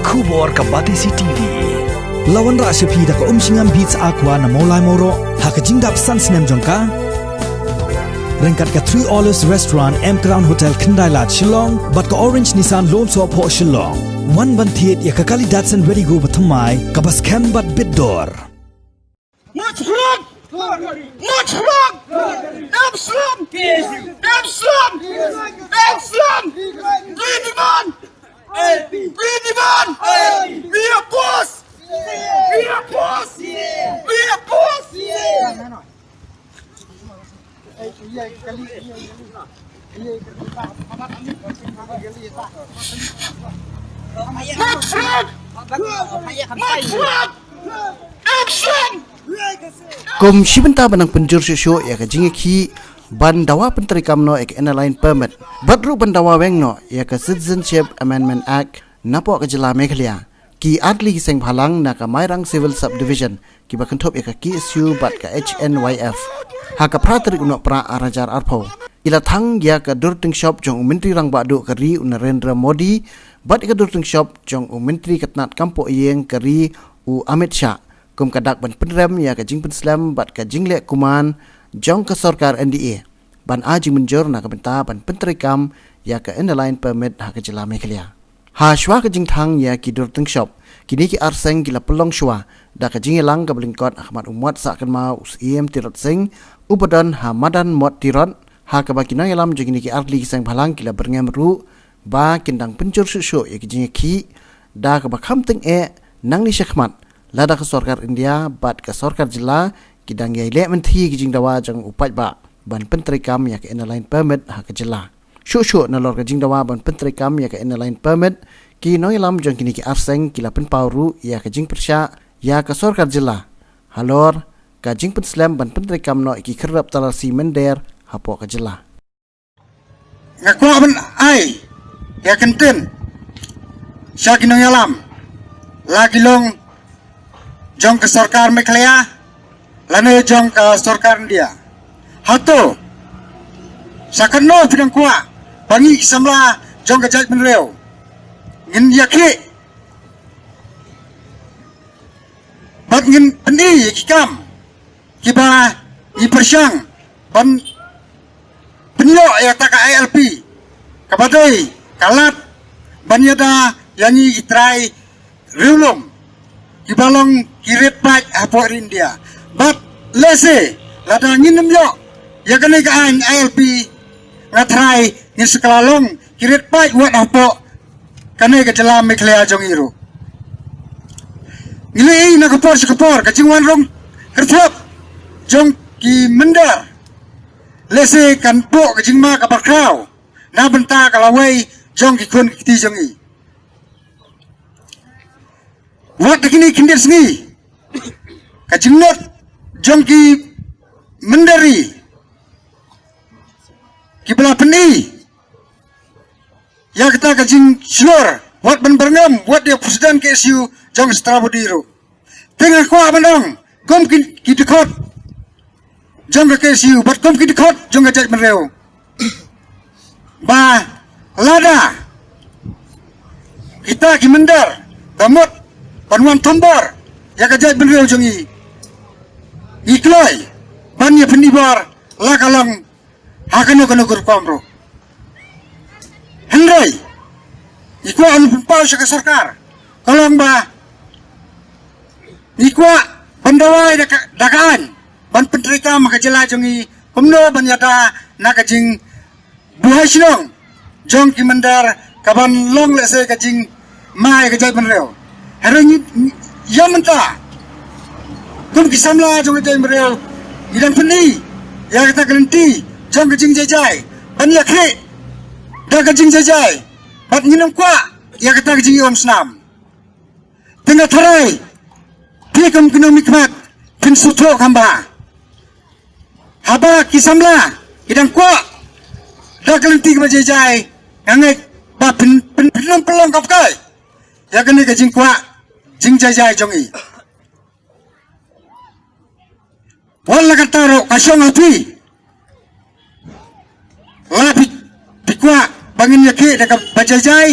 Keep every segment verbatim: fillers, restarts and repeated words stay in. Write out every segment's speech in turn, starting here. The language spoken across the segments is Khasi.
Khubor ka Batesi T V. La wanrah sha phi da ka Umshngam Beats Aqua na Mawlai Mawroh ha ka jingdap san snem jong ka. Ryngkat ka Three Olives Restaurant, M Crown Hotel, Khyndai Lad, Shillong, bad ka Orange Nissan Lumsohphoh, Shillong. Wan ban thied ïa ka kali Datsun Redi-GO bathymmai kaba skhem bad bit dor. March front! March front! Arms front! Arms front! Arms front! We demand! We demand! We oppose! We oppose! We oppose! March front! March front! Arms front! Kum shi bynta ban nang pynjur shuh shuh ïa ka jingïakhih ban dawa pyntreikam noh ïa ka Inner Line Permit bad ruh ban dawa weng noh ïa ka Citizenship Amendment Act napoh ka jylla Meghalaya, ki artylli ki seng bhalang na ka Mairang Civil Subdivision kiba kynthup ïa ka K S U bad ka H N Y F, ha ka phra tarik u Nohprah ar hajar arphew, ki la thang ïa ka dur tyngshop jong u Myntri Rangbah Duh ka ri u Narendra Modi bad ïa ka dur tyngshop jong u Myntri ka tnat kam poh ïing ka ri u Amit Shah, kum ka dak ban pynrem ïa ka jingpynslem bad ka jingleh kuman jong ka sorkar N D A ban ai jingmynjur na ka bynta ban pyntreikam ïa ka Inner Line Permit ha ka jylla Meghalaya. Ha shuwa ka jingthang ïa ki dur tyngshop, kine ki ar seng ki la pynlong shuwa da ka jingïalang kaba lyngkot ha khmat u Mot Sahkynmaw u Syiem Tirot Sing uba don ha madan Mot Tirot, ha kaba ki nongïalam jong kine ki artylli ki seng bhalang ki la byrngem ruh ba kin dang pynjur shuh shuh ïa ka jingïakhih, da kaba kham tyngeh nangne shakhmat lada ka sorkar India bad ka sorkar jylla ki dang ïai leh mynthi ïa ka jingdawa jong u paidbah ban pyntreikam ïa ka Inner Line Permit ha ka jylla. Shuh shuh nalor ka jingdawa ban pyntreikam ïa ka Inner Line Permit, ki nongïalam jong kine ki ar seng ki la pynpaw ruh ïa ka jingpyrshah ïa ka sorkar jylla halor ka jingpynslem ban pyntreikam noh ïa ki khyrdop talarsi mynder hapoh ka jylla. Nga kwah ban ai ïa ka ktien sha ki nongïalam, la ki long jong ka sorkar Meghalaya lane jong ka sorkar India. Hato sa katno phi dang kwah ba ngi ki samla jong ka jaitbynriew ngin ïakhih bad ngin pyni ïa ki kam kiba ngi pyrshang ban pynïoh ïa kata ka I L P kaba dei ka lad ban ïada ïa ngi ki trai riewlum kiba long ki rit paid hapoh ri India. Bad lehse lada ngin ym ïoh ïa kane ka aiñ I L P, nga tharai ngin sa kylla long ki rit paid wat hapoh kane ka jylla Meghalaya jong ngi ruh. Ngi la ïohi na ka por sha ka por ka jingwan rung kyrthep jong ki mynder lehse kan buh ka jingma kaba khraw na bynta ka lawei jong ki khun ki kti jong ngi. Wat da kine khyndiat sngi ka jingmut jong ki mynder ri kiba la pyni ïa kata ka jingshlur wat ban byrngem wat ïa u president K S U jong ka Satra Body ruh. Te nga kwah ban ong kum ki, ki dkhot jong ka K S U bad kum ki dkhot jong ka jaitbynriew ba lada kita ki mynder da mut ban wan thombor ïa ka jaitbynriew jong ngi, ngi kloi ban ïa pynibor la ka long ha kano kano ka rukom ruh. Hynrei ngi kwah ban pynpaw sha ka sorkar ka long ba ngi kwah ban dawa da ka, da ka aiñ ban pyntreikam ha ka jylla jong ngi kumno ban ïada na ka jingbuhai shnong jong ki mynder kaban long lehse ka jingma ïa ka jaitbynriew. Hynrei ngi, ngi ïa mynta kum ki samla jong ka jaitbynriew ngi dang pyni ïa kata ka lynti jong ka jingjaijai ban ïakhih da ka jingjaijai bad ngim kwah ïa kata ka jingïaumsnam. Te nga tharai phi kum ki nongmihkhmat phin sngewthuh kumba haba ki samla ki dang kwah da ka lynti kaba jaijai, nga ngeit ba phin, phin, phin ym pynlong kumta ïa kane ka jingkwah jingjaijai jong ngi. Wat la katta ruh ka shong ha phi. La phi, phi kwah ba ngin ïakhih da kaba jaijai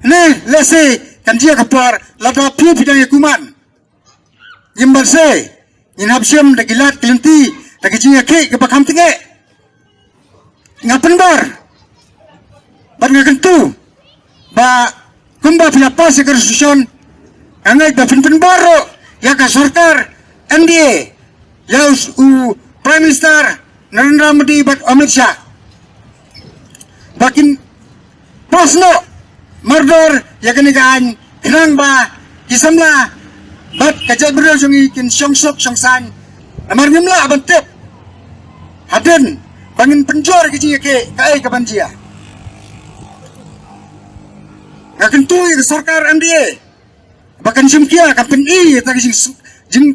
ne lehse Kan jia ka por lada phi phi dang ïa kuman. Ngim ban sei, ngin hap shem da ki lad ki lynti, da ki jingïakhih kiba kham tnge. Nga pynbor bad nga kyntu ba kumba phi la pass ïa ka resolution, nga ngeit ba phin pynbor ruh ïa ka sorkar N D A, ïa u, u Prime Minister Narendra Modi bad Amit Shah, ba kin pass noh mardor ïa kane ka aiñ, khnang ba ki samla bad ka jaitbynriew jong ngi kin shong suk shong saiñ. Namar ngim lah ban tip hadien ba ngin pynjur ki jingïakhih, kaei ka ban jia. Nga kyntu ïa ka sorkar N D A ba kan shim khia, kan pyni ïa ka jing, jing,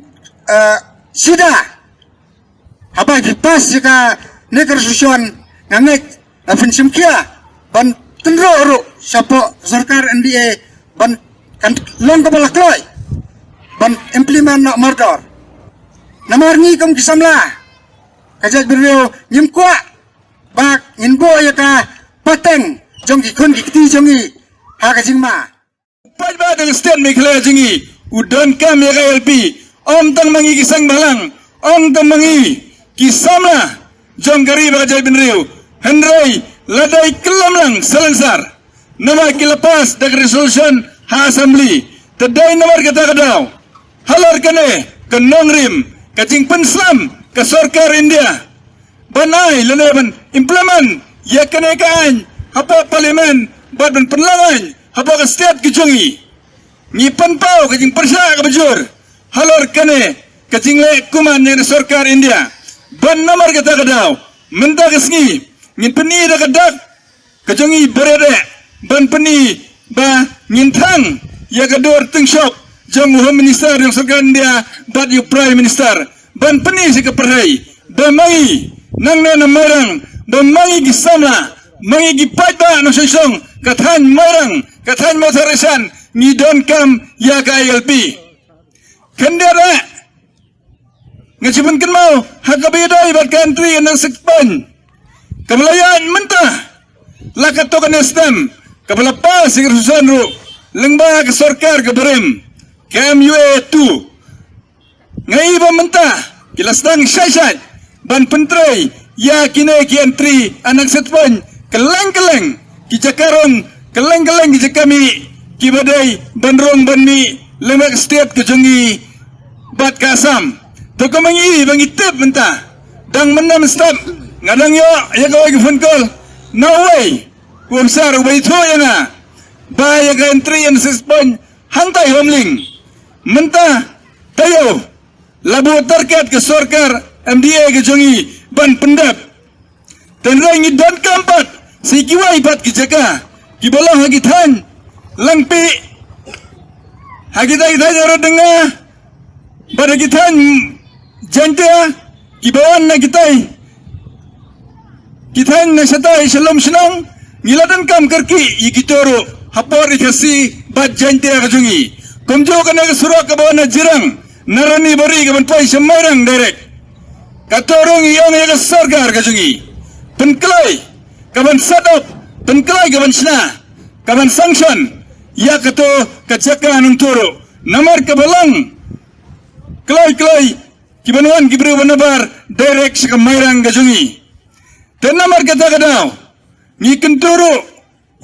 eh, sida. Haba phi pass ïa kane ka resolution, nga ngeit ba phin shim khia ban tynroh ruh shapoh sorkar N D A ban kan long kaba la kloi ban implement noh mardor. Namar ngi kum ki samla ka jaitbynriew ngim kwah ba ngin buh ïa ka pateng jong ki khun ki kti jong ngi ha ka jingma. Paidbah da ka state Meghalaya jong ngi u donkam ïa ka I L P, ym tang ma ngi ki seng bhalang, ym tang ma ngi ki samla jong ka ri bad ka jaitbynriew. Hynrei lada i khlem lang salonsar, namar ki la pass da ka resolution ha assembly. Te dei namar kata ka daw, halor kane ka nongrim, ka jingpynslem ka sorkar India ban ai lane ban implement ïa kane ka aiñ hapoh parliament bad ban pynlong aiñ hapoh ka state ka jong ngi. Ngi pynpaw ka jingpyrshah kaba jur halor kane ka jingleh kuman jong ka sorkar India. Bad namar kata ka daw, mynta ka sngi ngin pyni da ka dak ka jong ngi baroh ban pyni ba ngin thang ïa ka dur tyngshop jong u Home Minister jong sorkar India bad u Prime Minister, ban pyni sha ka pyrthei ba ma ngi nangne na Mairang, ba ma ngi ki samla, ma ngi ki paidbah nongshong shnong ka thaiñ Mairang, ka thaiñ Mawthadraishan, ngi donkam ïa ka I L P. Khyndiat eh, nga shu pynkynmaw ha kaba ïadei bad ka entry and exit point kaba la ïaid mynta, la katto katne snem kaba la pass ïa ka resolution ruh lyngba ka sorkar ka barim, ka M U A two. Nga i ba mynta ki la sdang shai shai ban pyntrei ïa kine ki entry and exit point kylleng kylleng ki jaka rung, kylleng kylleng ki jaka mih kiba dei ban rung ban mih lyngba ka state ka jong ngi bad ka Assam. To kumba ngi i ba ngi tip mynta, dang mynne mynstep nga dang ïoh ïa kawei ka phone call na uwei u officer uba ithuh ïa nga ba ïa ka entry and exit point hangtai Umling mynta taïew la buh target ka sorkar M D A ka jong ngi ban pyndep. Tynrai ngi donkam pat sa kiwei pat ki jaka kiba long ha ki thaiñ Langpih, ha kitai ki thaiñ Aradanga bad ha ki thaiñ Jaintia kiba wan na kitai ki thaiñ na shatai sha lum shnong. Ngi la donkam kyrkieh ïa kito ruh hapoh ri Khasi bad Jaintia ka jong ngi. Kumjuh kane ka surok kaba wan na Jirang na Ranibari kaban poi sha Mairang direct. Kato ruh ngi ong ïa ka sorkar ka jong ngi pynkloi kaban set up, pynkloi kaban shna, kaban sanction ïa kato ka jaka nangto ruh namar kaba long kloi kloi kiban wan ki briew ba nabar direct sha ka Mairang ka jong ngi. Te namar kata ka daw ngi kyntu ruh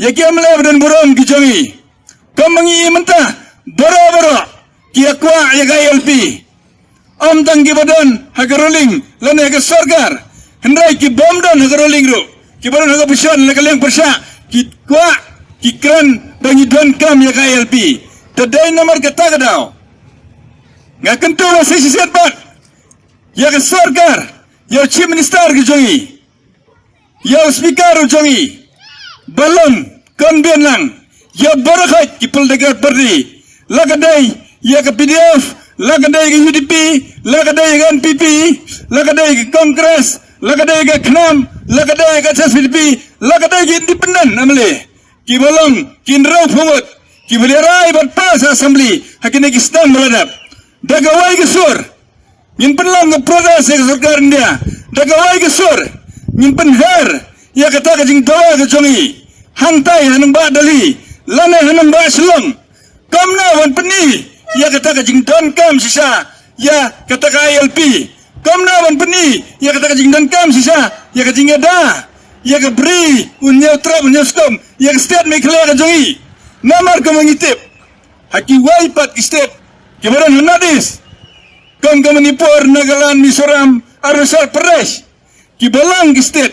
ïa ki M L A ba don burom ki jong ngi. Kumba ngi i mynta, baroh baroh ki ïa kwah ïa ka I L P. Ym tang kiba don ha ka ruling lane ha ka sorkar, hynrei ki bym don ha ka ruling ruh, kiba don ha ka opposition lane ka liang pyrshah, ki kwah, ki kren ba ngi donkam ïa ka I L P. Te dei namar kata ka daw nga kyntu ba sa shisien pat ïa ka sorkar, ïa u Chief Minister ka jong ngi, ïa u Speaker u jong ngi, ba long convene lang ïa baroh khoit ki political party, la ka dei ïa ka P D F, la ka dei ka U D P, la ka dei ka N P P, la ka dei ka Congress, la ka dei ka KHNAM, la ka dei ka H S P D P, la ka dei ka independent M L A, kiba long ki hynriewphew ngut kiba la rai bad pass ha assembly ha kine ki snem ba la dep. Da kawei ka sur ngin pynlong ka protest ïa ka sorkar India. Da kawei ka sur ngin pynher ïa kata ka jingdawa ka jong ngi hangtai ha nongbah Delhi lane ha nongbah Shillong. ban pyni ïa kata ka jingdonkam shisha ïa kata ka I L P. Kumno ban pyni ïa kata ka jingdonkam shisha ïa ka jingïada ïa ka bri un ïoh trep un ïoh skom ïa ka state Meghalaya ka jong i. Namar kumba ngi tip ha kiwei pat ki state kiba don ha North East kum ka Manipur, Nagaland, Mizoram, Arunachal Pradesh, kiba long ki state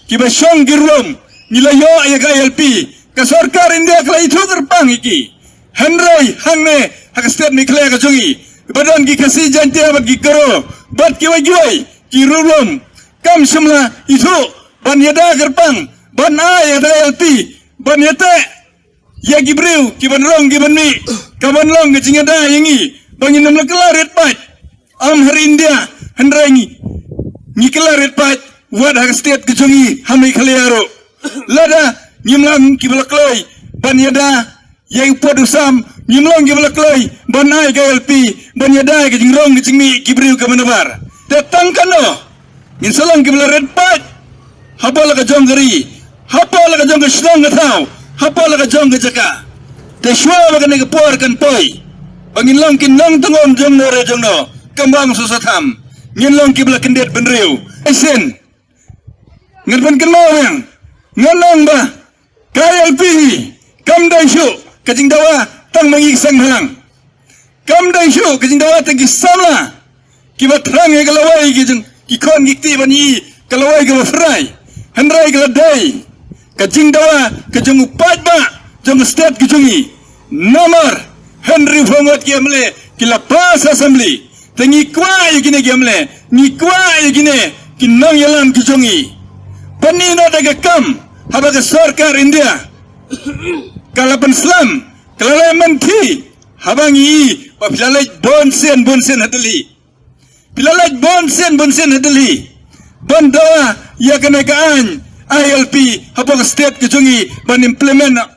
kiba shong ki rukom, ngi la ïoh ïa ka I L P, ka sorkar India ka la ithuh kyrpang ïa ki. Hynrei hangne ha ka state Meghalaya ka jong i ba don ki Khasi, Jaintia bad ki Garo bad kiwei kiwei ki rukom, kam shym la ithuh ban ïada kyrpang ban ai ïa ka I L P ban ïateh ïa ki briew kiban rong kiban mih, kaban long ka jingïada ïa ngi ba ngin ym la kylla rit paid. Ym ha ri India hynrei ngi, ngi kylla rit paid wat ha ka state ka jong ngi ha Meghalaya ruh. Lada ngim long kiba la kloi ban ïada ïa u pud u sam, ngim long kiba la kloi ban ai ka I L P ban ïada ïa ka jingrong ka jingmih ki briew kiba nabar. Te tang katno ngin sa long kiba la rit paid hapoh la ka jong ka ri, hapoh la ka jong ka shnong ka thaw, hapoh la ka jong ka jaka. Te shuwa ba kane ka por kan poi ba ngin long ki nongtyngon jongno re jongno, kam bang susatham, ngin long kiba la kyndit bynriew. Aisen ngan pynkynmaw biang, ngan ong ba ka I L P hi kam dei shuh ka jingdawa tang ma ngi ki seng bhalang. Kam dei shuh ka jingdawa tang ki samla kiba thrang ïa ka lawei ki jong ki khon ki kti ban ïoh ka lawei kaba frai. Hynrei ka la dei ka jingdawa ka jong u paidbah jong ka state ka jong ngi. Namar hynriewphew ngut ki M L A ki la pass assembly. Te ngi kwah ïa kine ki M L A, ngi kwah ïa kine ki nongïalam ki jong ngi. Pynïaid noh da ka kam haba ka sorkar India ka la pynslem, ka la leh mynthi haba ngi i ba phi la leit bun sien bun sien ha Delhi. Phi la leit bun sien bun sien ha Delhi ban dawa ïa kane ka aiñ I L P hapoh ka state ka jong ngi ban implement noh